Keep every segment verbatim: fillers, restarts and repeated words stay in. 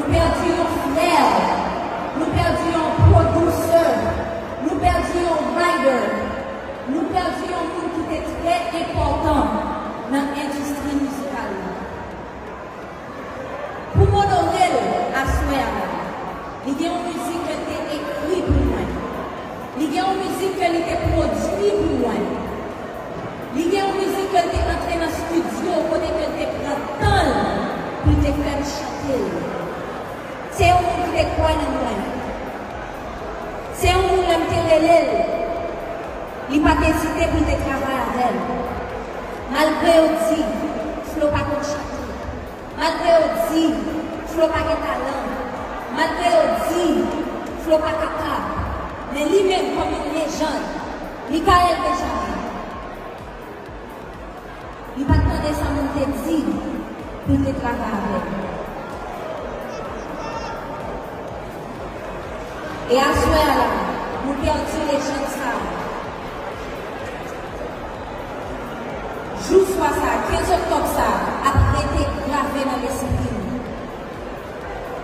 Pèdi yon frè, nou pèdi yon pwodiksè, nou pèdi yon writer, nou pèdi yon moun ki te trè enpòtan nan endistri mizikal la. Pou m onore l aswè a la, li gen yon mizik ke l te ekri pou mwen. Li gen yon mizik ke li te pwodui pou mwen. Li gen yon mizik ke l te antre nan estidyo kote ke l te pran tan l pou l te fè m chante l. Se yon moun ki te kwè nan mwen. Se yon moun lè m te rele l, li pa t ezite pou l te travay avè m. Malgre yo di Flo pa konn chante, malgre yo di Flo pa gen talan, malgre yo di Flo pa kapab, men li menm kòm yon lejann, Michael Benjamin, li pa t tande sa moun te di pou l te travay avè l. E aswè a la, nou pèdi lejann sa a. Jou swa sa a, kenz oktòb sa a, ap rete grave nan lespri nou.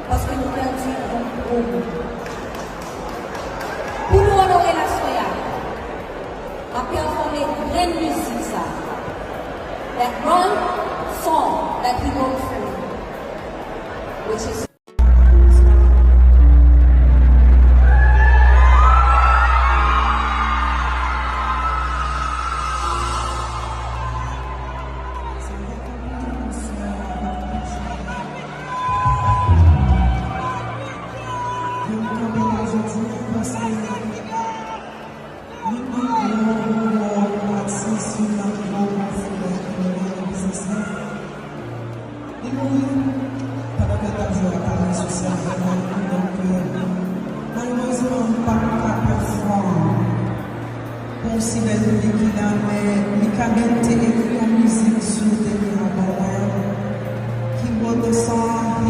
Paske nou pèdi yon gwo moun. Pou nou onore l aswè a, m ap pèfòme grenn mizik sa. That one song that he wrote for me, which is Li mouri pandan ke l t ap jwe ak Alain Soucy avè mwen, donk, euh, malerezman, m pa t ka pèfòm pou yon si bèl piblik ki la, men Mikaben te ekri yon mizik sou Demi Abonman ki bò de san